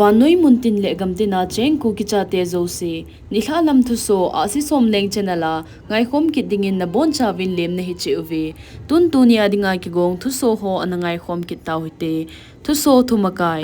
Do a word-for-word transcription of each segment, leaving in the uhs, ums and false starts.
Vannoi muntin le gamtina cheng Kuki chate jouse, nilhah lam thuso, Ahsi Somleng channel a ngaikhom kit dingin nabonchauvin lemna hiche uve. Tun tunia dinga kigong thuso ho ana ngaikhom kit tau hite. Thuso thumakai.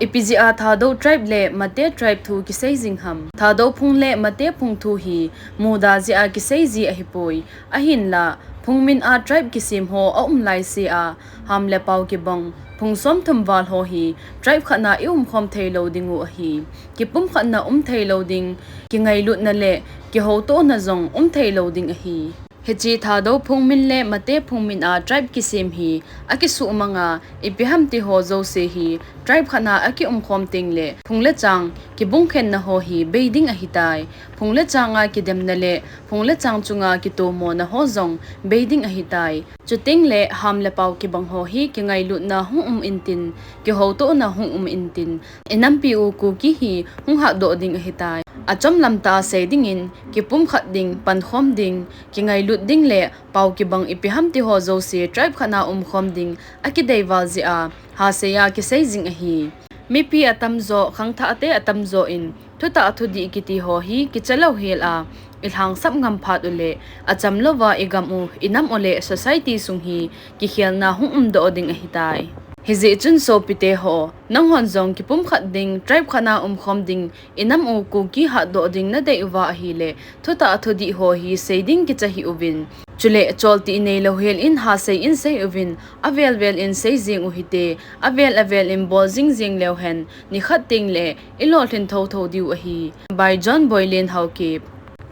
Ipi jeh a Thadou tribe le Mate tribe thu kisei jing ham? Thadou phung le Mate phung thu hi muda jeh a kisei ji ahipoi. Ahinla, phung min a tribe kisem ho aum laise a, Ham le Pao kibang, phung somthum val ho hi tribe khat na i umkhom thei lou ding u ahi. Kipumkhatna um thei lou ding, kingailutna le kihoutohna jong um thei lou ding ahi. Hiche Thadou phung min le Mate phung min a tribe kisem hi akisuhmang a, ipi ham ti ho jouse hi tribe khat na akiumkhom teng le phung le chang kibungkhenna ho hi bei ding ahitai. Phung le chang a kidemna le phung le chang chunga kitomona ho jong bei ding ahitai. Chuteng le Ham le Pao kibang ho hi kingailutna hung um intin, kihoutohna hung um intin, i nampi u Kuki hi hung hatdoh ding ahitai. Achomlam tah a sei dingin, kipumkhat ding, pankhom ding, kingailut ding le Pao kibang ipi ham ti ho jouse tribe khat na umkhom ding akidei val jeh a, hasei a kisei jing ahi. Mipi atamjo, khangthahte atamjo in, thutah thudih kiti ho hi kicha louhel a, i lhangsap ngam phat u le, acham louva i gam u, i nam u le society sung hi kikhelna hung umdoh ding ahitai. Hijeh chun sopite ho, nanghon jong kipumkhat ding, tribe khat na umkhom ding, i nam u Kuki hatdoh ding nadei uva ahile, thutah thudih ho hi sei ding kicha hih uvin. Chule, choltih neilou hel in hasei in sei uvin, avel vel in sei jeng u hite, avel avel in bol jing jeng leu hen, nikhat teng le i lolhin thotho diu ahi. By John Boylen Haokip.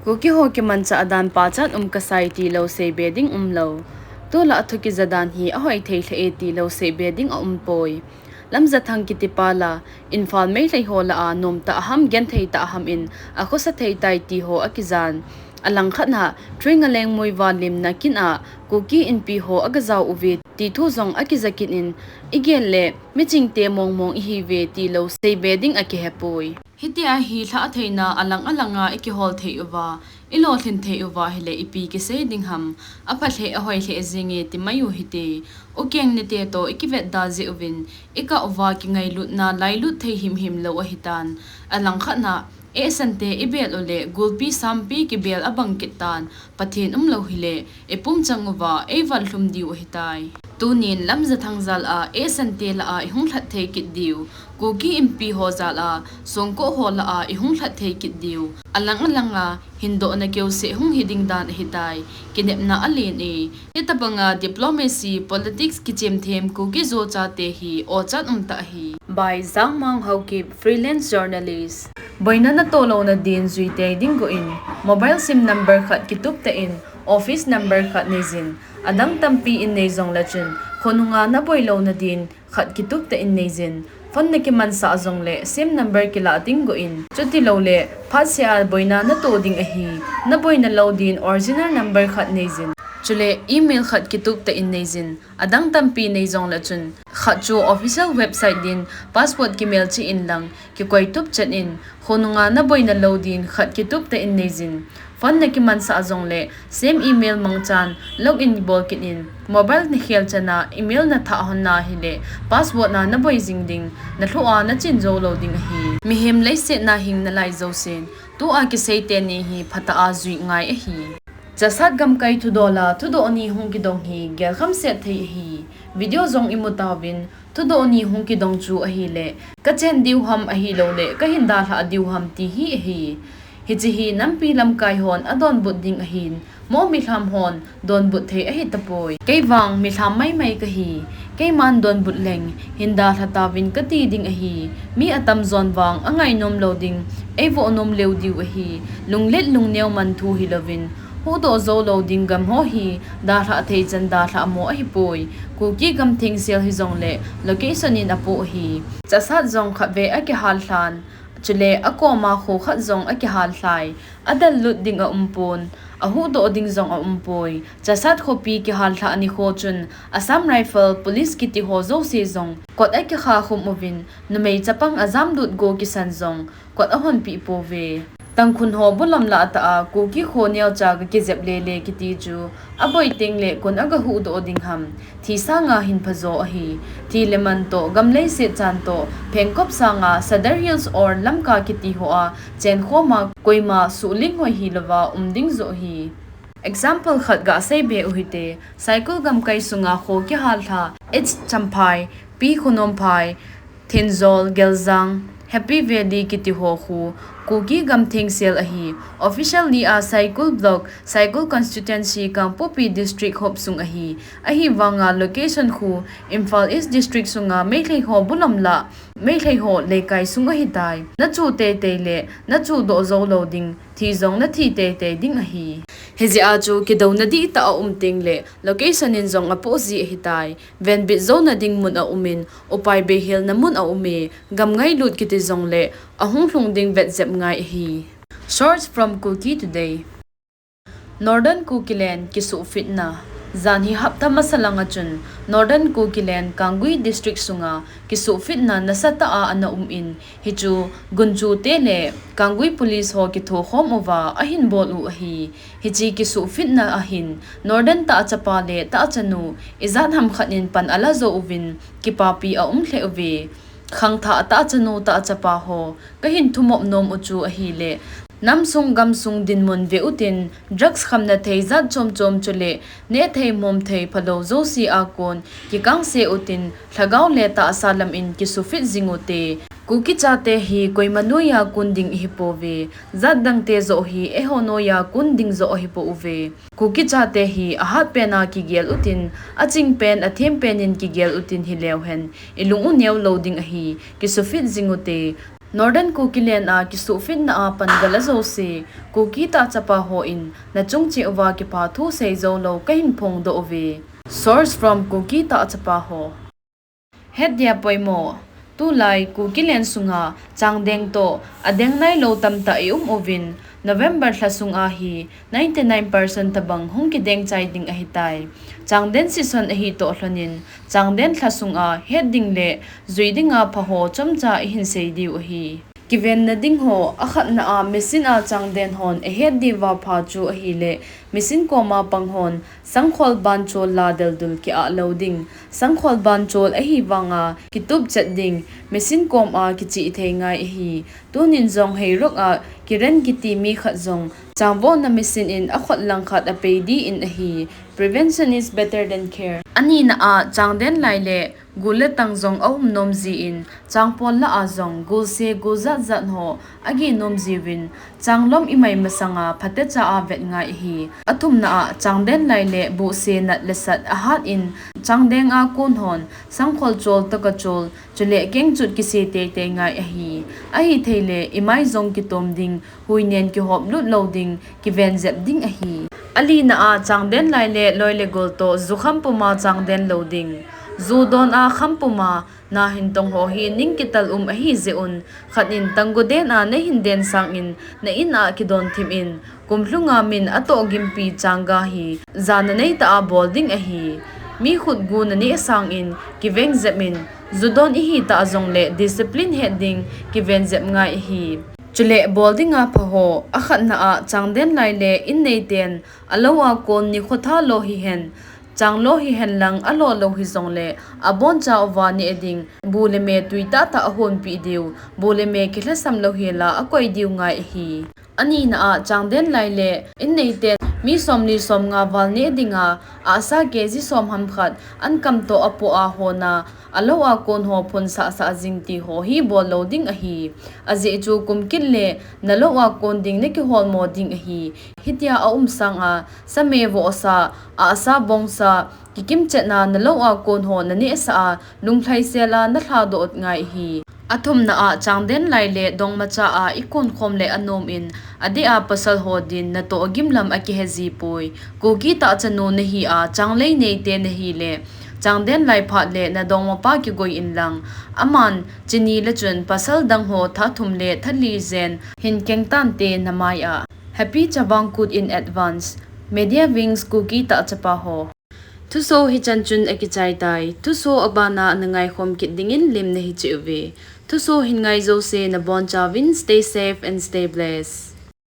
Kuki ho kimanchah dan pachat um kasai tilou seibe ding umlou. Tulai thu kija dan hi ahoi thei lheh e tilou seibe ding aumpoi. Lamjathang kitipa la, Imphal Meitei ho lah a nomtah ham genthei tah ham in akhosa thei tai ti ho akijan. Alangkhat na, Tringaleng Muivah limna kin a, Kuki Inpi ho agajao uve ti thu jong akija kit in, igel le, michingte mongmong ihiuve tilou seibe ding akihepoi. Hitia hi lhahtheina alang alanga ikihol thei uva, ilolhin thei uva hile ipi kisei ding ham, apha lheh ahoi lheh jenge timai u hite, ukeng nite toh ikivetda jeh uvin, ikah uva kingailutna lailut thei himhim lou ahitan, alangkhat na, ehsante ibel u le, gulpi sampi kibel abang kit tan, Pathen umlou hile, ipum chang uva, eivallhum diu ahitai. Tunin lamjathang jal a, ehsante lah a ihung lhat thei kit diu, Kuki Inpi ho jal a, songkoh ho lah a ihung lhat thei kit diu, alang alanga, hindohna keuseh hung hiding dan ahitai, kinepna alen e, hitobanga diplomacy, politics kichemthem Kuki-Zo chate hi ochat umtah ahi. By Jangmang Haokip, freelance journalist. Boina natoh louna din juitei ding goh in, mobile sim number khat kituptah in, office number khat neijin, adang tampi in nei jongle chun, khonunga naboi louna din khat kituptah in neijin, phone nakimansah jongle same number kilah ding goh in, chutiloule phatsea boina natoh ding ahi, naboina lou din original number khat neijin, chule email khat kituptah in neijin, adang tampi nei jongle chun, khat chu official website din password kimelchih inlang, kikoitup chet in, khonunga naboina lou din khat kituptah in neijin, phone nakimansah jongle same email mangchan login bol kit in, mobile nakhel chana email nathah honna hile password na naboi jing ding, nalhoh a nachin jou lou ding ahi. Mihem leiset na hing nalai jousen, tua kisei teni hi phatah a jui ngai ahi. Chasat gamkai thudola thudoh ni hung kidong hi gelkhamset thei ahi. Video jong imu tauvin, thudoh ni hung kidong chu ahile, kachen diu ham ahiloule kahin dalhah diu ham ti hi ahi. Hiche hi nampi lamkai hon adonbut ding ahin, mo milham hon donbut thei ahitapoi. Keivang milham maimai kahi, keiman donbut leng hin dalha tauvin kati ding ahi. Mi atamjon vang angainom lou ding, eivoh nom leu diu ahi. Lunglet lungneo man thu hilouvin, huhdoh jou lou ding gam ho hi dalhah thei chan dalhah mo ahipoi. Kuki gam thengsel hijongle location in apoh ahi. Chasat jong khatvei akihal lhan, chule akoma kho khat jong akihal lhai. Adel lut ding aumpon, ahuhdoh ding jong aumpoi. Chasat khopi kihal lhah nikho chun Assam Rifle, Police kiti ho jouse jong kot akikha khum uvin, numei chapang ajamlut go kisan jong kot ahonpeh pouve. Tangkhun ho bulam lah tah a Kuki kho neocha ga kijep lele kiti chu aboi teng le koin aga huhdoh ding ham. Thi sanga hin phajo ahi. Thi le man toh, gam leiset chan toh, phengkop sanga Sadar Hills or Lamka kiti hoa chenkhoma koima suhling hoi hilouva um ding joh ahi. Example khat gaseibe u hite, Saikul gamkai sunga kho kihal lha, H Champhai, P Khonomphai, Thenjol, Geljang, Happy Valley kiti ho khu Kuki gam thengsel ahi. Officially a Saikul Block, Saikul Constituency, Kangpokpi District hop sung ahi. Ahivanga location khu Imphal East District sunga Meitei ho bulam lah, Meitei ho leikai sung ahitai. Nachu teitei le nachuhdoh jou lou ding, thi jong nathi teitei ding ahi. Hijeh a chu kidouna dihtah a um teng le location in jong apoh ji ahitai. Venbit jouna ding mun aumin, upai beihelna mun aume, gam ngailut kiti jongle ahung lhung ding vetjep ngai ahi. Source from Kuki Today. Northern Kukiland kisuhfitna. Jan hi hapta masa langa chun Northern Kukiland Kangui District sunga kisuhfitna nasatah a ana umin, hichu Gunchu te le Kangui Police ho kithokhom uva ahin bol u ahi. Hiche kisuhfitna ahin Northern tahchapa le tahchanu ijat hamkhat in pan ala jou uvin kipapi aum lheh uve. Khangthah tahchanu tahchapa ho kahin thumop nom u chu ahile, namsung gamsung dinmun ve utin, drugs khamna thei jat chom chom chule nehthei momthei phalou jouse a kon kikangse utin, lhagao le tahsa lam in kisufit jing ute. Kuki chate hi koima noiya kon ding ihipouve, jat dangte joh hi eiho noiya kon ding joh ahipouve. Kuki chate hi ahatpena kigel utin, achingpen, athempen in kigel utin hileu hen, ilung u neo lou ding ahi, kisufit jing ute. Northern Kukiland a kisuhfitna a pan gala jouse, Kuki tahchapa hon nachung cheh uva kipathu seijou lou kahin phongdoh uve. Source from Kuki tahchapa ho. Hetdia poimo. Tulai Kukiland sunga changdeng toh adeng nailou tamtah ium uvin, November lha sunga hi ninety nine percent tabang hung kideng chai ding ahitai. Changdeng season ahi toh lhonin, changdeng lha sunga het ding le jui dinga pha ho chomcha ihin sei diu ahi. Kivenna ding ho, akhatna a machine a changdeng hon ahet diuva pha chu ahile, machine koma pang hon sangkhol banchol la deldul ki-ah lou ding. Sangkhol banchol ahivanga kitup chet ding, machine koma kichih thei ngai ahi. Tunin jong Heirok a Kiren kiti mi khat jong changvohna machine in akhut langkhat apei din ahi. Prevention is better than cure. Anina a changdeng lai le gul le tang jong aum nom jin, changpol lah a jong gulse gul jat jat ho agi nom jiuvin, changlom imai masanga phatecha a vet ngai ahi. Athumna a changdeng lai le buhse nat le sat ahat in, changdeng a kon hon sangkhol chol toh kachol, chule kengchut kise teitei ngai ahi. Ahithei le imai jong kitom ding, huinen kihop lut lou ding, kiven jep ding ahi. Alina a changdeng lai le loi le gol toh ju kham puma changdeng lou ding. Ju don a kham puma nahin tong ho hi ning kital um ahi jeh un, khat in tanggu den a nahin den sangin na in a kidon thim in, kum lhunga min atoh gimpi changga hi jana neitah a bol ding ahi. Mi khut gu naneh sangin kiveng jep in, ju don ihi tah jongle discipline het ding kiven jep ngai ahi. Chule bol dinga pha ho, akhatna a changdeng lai le in neiten alou a kon nikho tha lo hihen, chang lo hihen lang alo lou hijongle, aboncha uva neh ding, bu le me tui tahtah ahonpeh diu, bu le me kilhasam louhela akoi diu ngai ahi. Anina a changdeng lai le in neiten mi somli somnga val neh dinga, ahsa K G som ham khat ankam toh apoh a hona, alou a kon ho phun sahsah jing ti ho hi bol lou ding ahi. Ajeh chu kum kit le nalou a kon ding nakihol mo ding ahi. Hitia aum sanga, sa me vohsa, ahsa bongsa, kikim chetna nalou a kon ho nanehsah a, lunglhaisel a nalhadoh ngai ahi. Athumna a changdeng lai le dongmacha a ikon khom le anom in, adeh a pasal ho din natoh gimlam akihe jipoi. Kuki tahchanu nahi a, changlei neite nahi le, changdeng lai phat le nadongmapa kigoi inlang. Aman, chuni le chun pasal dang ho tha thum le tha li jen hin keng tante namai a. Happy Chavang Kut in advance. Media Wings Kuki tahchapa ho. Thuso hichan chun akichai tai. Thuso abana nangaikhom kit dingin lim nahi cheh uve. Thuso hin ngai jouse nabonchauvin stay safe and stay blessed.